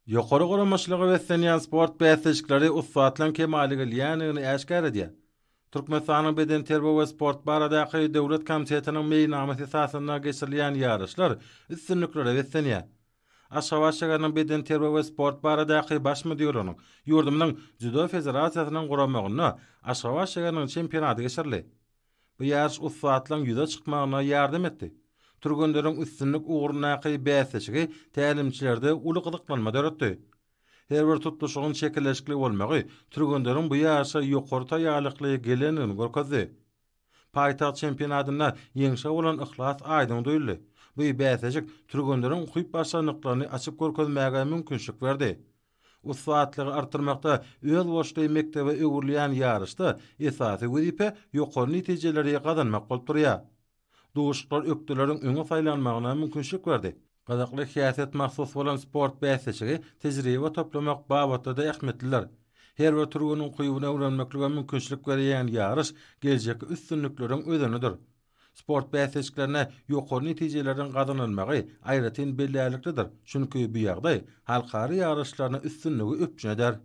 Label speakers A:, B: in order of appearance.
A: Ýokary guramaçylyga beslenýän sport bäsleşikleri ussatlaryň kemala gelýändigini äşgär edýär. Türkmenistanyň Bedenterbiýe we sport baradaky döwlet komitetiniň meýilnamasy esasynda geçirilýän ýaryşlar üstünliklere beslenýär. Aşgabat şäheriniň Bedenterbiýe we sport baradaky Baş müdirliginiň, ýurdumyzyň Dzýudo federasiýasynyň guramagynda Aşgabat şäheriniň çempionaty geçirildi. Bu ýaryş ussatlaryň ýüze çykmagyna ýardam etdi. Türgenleriň üstünlik ugrundaky bäsleşigi tälimçilerde uly gyzyklanma döretdi. Her bir tutluşygyň çekeleşikli bolmagy türgenleriň bu ýaryşa ýokary taýýarlykly gelendigini görkezdi. Paýtagt çempionatynda ýeňşe bolan yhlas aýdyň duýuldy. Bu bäsleşik türgenleriň ukyp-başarnyklaryny açyp görkezmäge mümkinçilik berdi. Ussatlygy artdyrmakda özboluşly mekdebe öwrülýän ýaryşda esasy wezipe ýokary netijeleri gazanmak bolup durýar. Duşuşyklar ökdeleriň öňe saýlanmagyna mümkinçilik berdi. Gyzykly häsiýet mahsus bolan sport bäsleşigi tejribe toplamak babatda-da ähmiýetlidir. Her bir türgeniň ukybyny öwrenmeklige mümkinçilik berýän ýaryş geljekki üstünlikleriň özenidir. Sport bäsleşiklerinde ýokary netijeleriň gazanylmagy aýratyn bellärliklidir, çünki bu ýagdaý halkara ýaryşlarynda üstünligi üpjün eder.